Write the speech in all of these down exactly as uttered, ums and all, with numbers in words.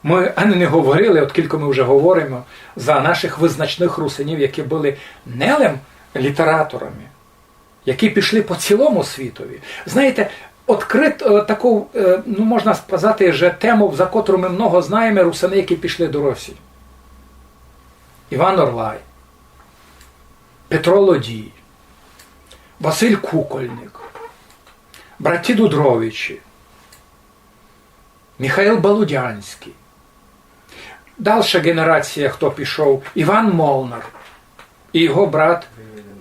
Мы ани не говорили, от кілько мы вже говориме, за нашых визначных русинів, які были не лем літераторами, які пішли по цілому світови. Знаєте, открыт-, е, таку, е, ну, можна сказати, же тему, за котру мы много знаєме, русины, які пішли до Росії. Іван Орлай, Петро Лодій, Василь Кукольник, браті Дудровичі, Михаил Балудянськый. Дальша ґенерація, хто пішов, Іван Молнар і його брат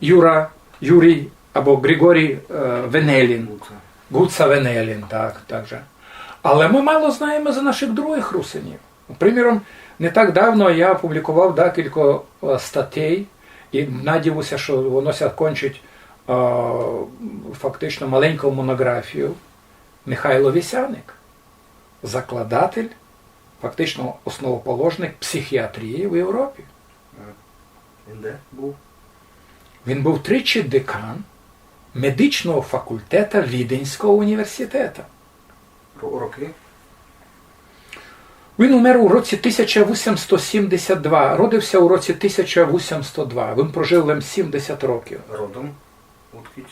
Юра, Юрій або Григорій, е, Венелін. Гуца. Гуца Венелін, так, так же. Але мы мало знаєме за нашых другых русинів. Приміром, не так давно я опублікував декілько, е, статей, і надіюся, што воно ся кончить, е, фактично маленькою монографією. Михайло Вісяник, закладатель, фактично основоположник психіатрії в Європі. Він де був? Він був тричі декан медичного факультета Віденського університету. Ро-, роки? Він умер у році тисяча вісімсот сімдесят два, родився у році тисяча вісімсот два. Він прожив лем сімдесят років. Родом? Удкіть?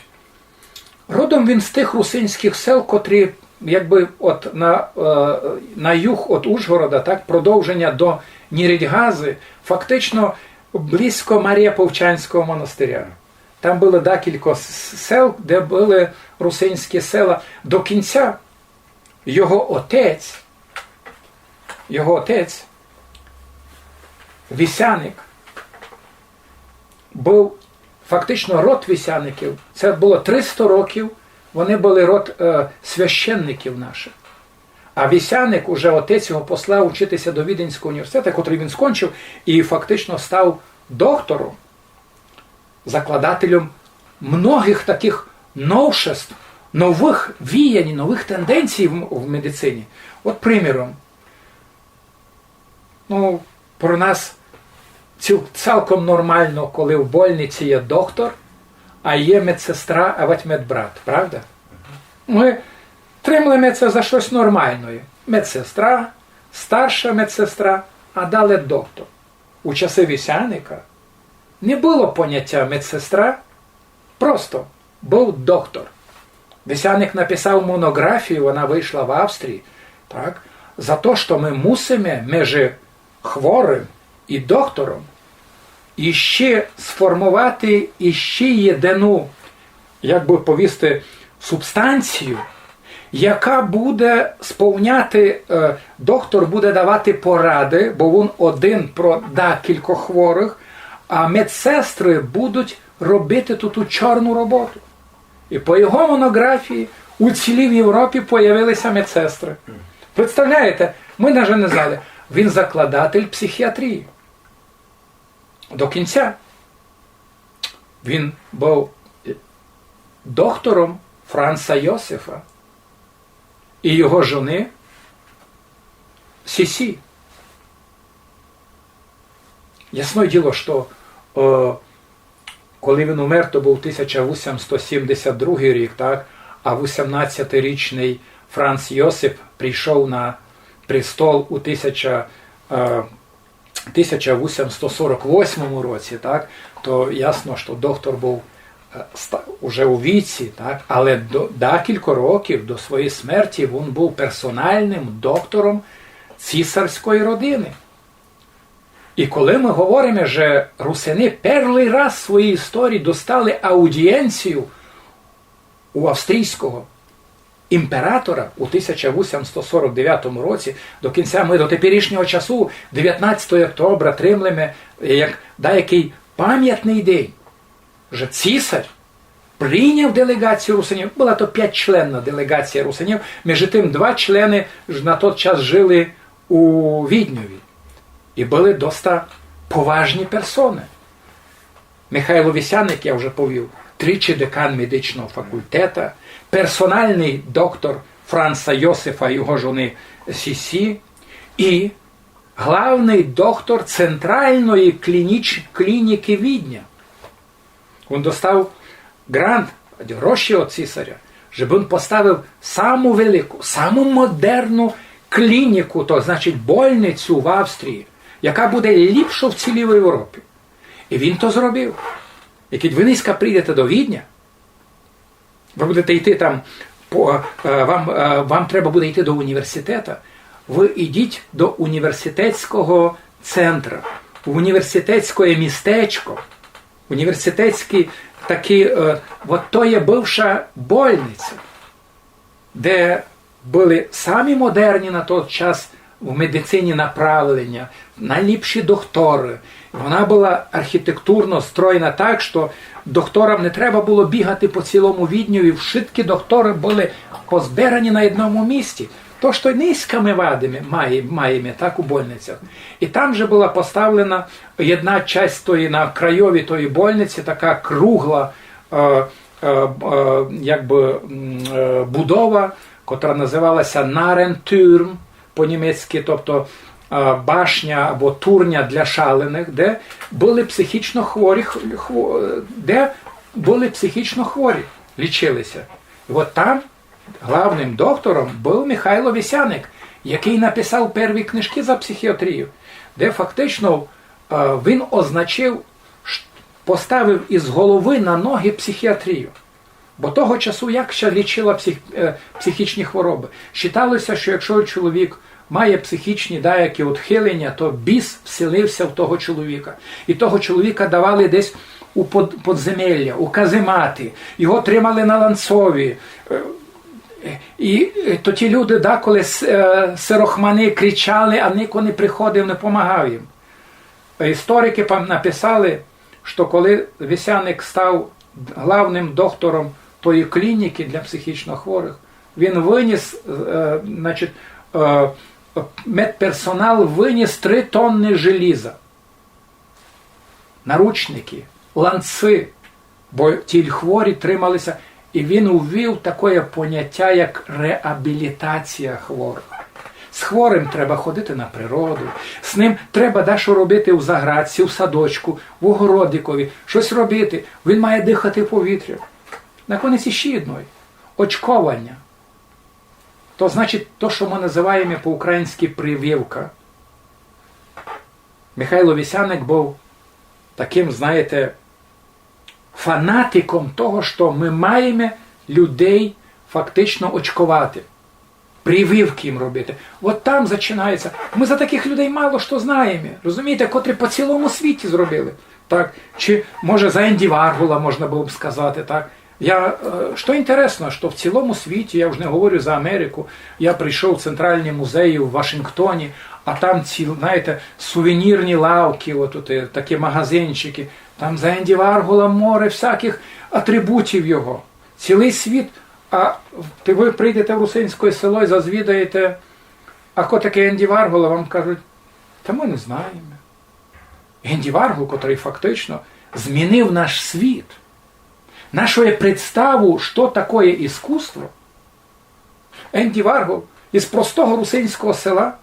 Родом він з тых русинськых сел, котрі, якбы, от на, е, на юг од Ужгорода, так, продовження до Нірідьгазы, фактично близько Маріяповчанського монастиря. Там было декілько с-, сел, де были русинські села. До кінця його отець, його отець, Вісяник, быв фактично род Вісяників. Це было триста років, вони были род, е, священників наших. А Вісяник, уже отець його послав учити ся до Віденського університету, котрый він скончив, і фактично став доктором, закладателем многых такых новшеств, новых віянь, новых тенденцій в, в медицині. От, приміром, ну, про нас ціл-, цілком нормално, коли в больниці є доктор, а є медсестра, авадь медбрат, правда? Мы тримлеме це за штось нормалноє. Медсестра, старша медсестра, а дале доктор. У часы Вісяника не было понятя медсестра, просто быв доктор. Вісяник написав монографію, вона вышла в Австрії, так, за то, што мы мусиме межи хворым і доктором іщи сформовати іщи єдину, як бы повісти, субстанцію, яка буде сповняти, е, доктор буде давати порады, бо вун один про декількох хворых, а медсестры будуть робити ту, ту чорну роботу. І по його монографії у цілій Європі появили ся медсестры. Представляєте, мы даже не знали, він закладатель психіатрії. До кінця. Він быв доктором Франца Йосифа і його жоны Сісі. Ясне діло, што, е, коли він умер, то быв тисяча вісімсот сімдесят другый рік, так? А вісімнадцятирічный Франц Йосиф прийшов на престол у тисяча, е, тисяча вісімсот сорок восьмому році, так? То ясно, што доктор быв, е, ста-, уже у віці, так? Але до, декілька років до своєї смерті він быв персональным доктором цісарської родины. І коли мы говориме, же русины першый раз в своїй історії достали аудієнцію у австрійського імператора у тисяча вісімсот сорок девятому році, до кінця мы до теперішнього часу, девятнадцятого октября, тримлеме як даякый памятный день, же цісар прийняв делеґацію русинів, была то пятьчленна делеґація русинів, межи тым два члены ж на тот час жили у Відньові. І были доста поважні персоны. Михайло Вісяник, я вже повів, тричі декан медичного факультета, персональный доктор Франца Йосифа і його жоны Сісі і главный доктор центральної клініч-, клініки Відня. Він достав ґрант, гроші од цісаря, жебы він поставив саму велику, саму модерну клініку, то значить больницю в Австрії, яка буде ліпша в цілій Європі. І він то зробив. І коли ви нынька прийдете до Відня, ви будете йти там, по, е, вам, е, вам треба буде йти до університету, ви йдіть до університетського центру, в університетське містечко, університетські такі, е, от то є бывша больниця, де были самі модерні на той час в медицині направлення, найліпші докторы. Вона была архітектурно строєна так, што докторам не треба было бігати по цілому Відню, і вшыткі докторы были позбирані на одному місці. То, што нынька мы вадиме, має-, маєме так у больницях. І там же была поставлена одна часть тої, на крайові тої больниці, така кругла, е, е, е, якби, м, е, будова, котра називалася Narrentürm по-німецьки, тобто, е, башня або турня для шаленых, де были психічно хворі, х-, хво-, де были психічно хворі, лічилися. І от там главным доктором быв Михайло Вісяник, якый написав перві книжкы за психіатрію, де фактично, е, він означив, ш-, поставив із головы на ноги психіатрію. Бо того часу як ся лічила псих-, е, психічні хворобы? Считалося, што якщо чоловік має психічні даякі одхилення, то біс вселився в того чоловіка. І того чоловіка давали десь у под-, подземелля, у казематы, його тримали на ланцові. Е, і, е, то ті люди деколи с-, е, сирохманы кричали, а нико не приходив, не помагав їм. Історикы пам-, написали, што коли Вісяник став главным доктором тої клініки для психічно хворых, він выніс, е, значить, е, медперсонал выніс три тонны желіза, наручникы, ланцы, бо ті хворі трималися, і він увів такоє поняття, як реабілітація хворого. З хворым треба ходити на природу, з ним треба дашто робити у заградці, у садочку, в огородикові, штось робити. Він має дыхати повітрям. Наконець іщи єдно. Очкованя. То значить то, што мы называєме по-українськы прививка. Михайло Вісяник быв такым, знаєте, фанатиком того, што мы маєме людей фактично очковати, прививкы їм робити. От там зачинається. Мы за такых людей мало што знаєме, розумієте, котрі по цілому світі зробили. Так, чи, може, за Енді Варгола можна было б сказати, так. Я, е, што інтересно, што в цілому світі, я уж не говорю за Америку, я прийшов в центральні музеї в Вашингтоні, а там ці, знаєте, сувенірні лавкы, от, от, е, такі магазинчикы, там за Енді Варгола море всякых атрибутів його. Цілый світ, а ти, вы прийдете в русинське село і зазвідаєте, а хто такый Енді Варгол, а вам кажуть, та мы не знаєме. Енді Варгол, котрый фактично змінив наш світ, нашу представу, што такоє іскусство. Енді Варгол із простого русинського села,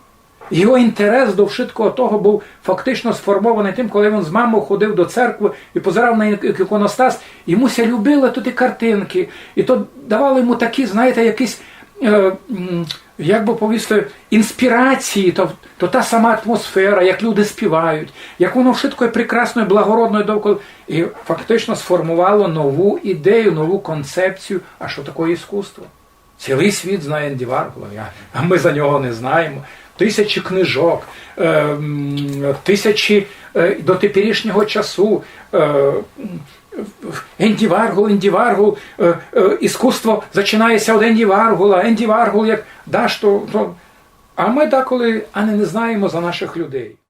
його інтерес до вшыткого того быв фактично сформованый тым, коли він з мамов ходив до церкви і позирав на ік-, іконостас, йому ся любили туті картинкы, і то давало йому такі, знаєте, якісь, е, м, як бы повісти, інспірації, то, то та сама атмосфера, як люди співають, як воно вшытко є прекрасно і благородно і довкола. І фактично сформовало нову ідею, нову концепцію, а што такоє іскусство. Цілый світ знає Енді Варгола, я, а мы за нього не знаєме. Тисячі книжок, е, м, тисячі, е, до теперішнього часу, е, м, Енді Варгол, Енді Варгол, е, е, іскусство зачинає ся од Енді Варгола, Енді Варгол як дашто, то, а мы деколи ани не знаєме за нашых людей.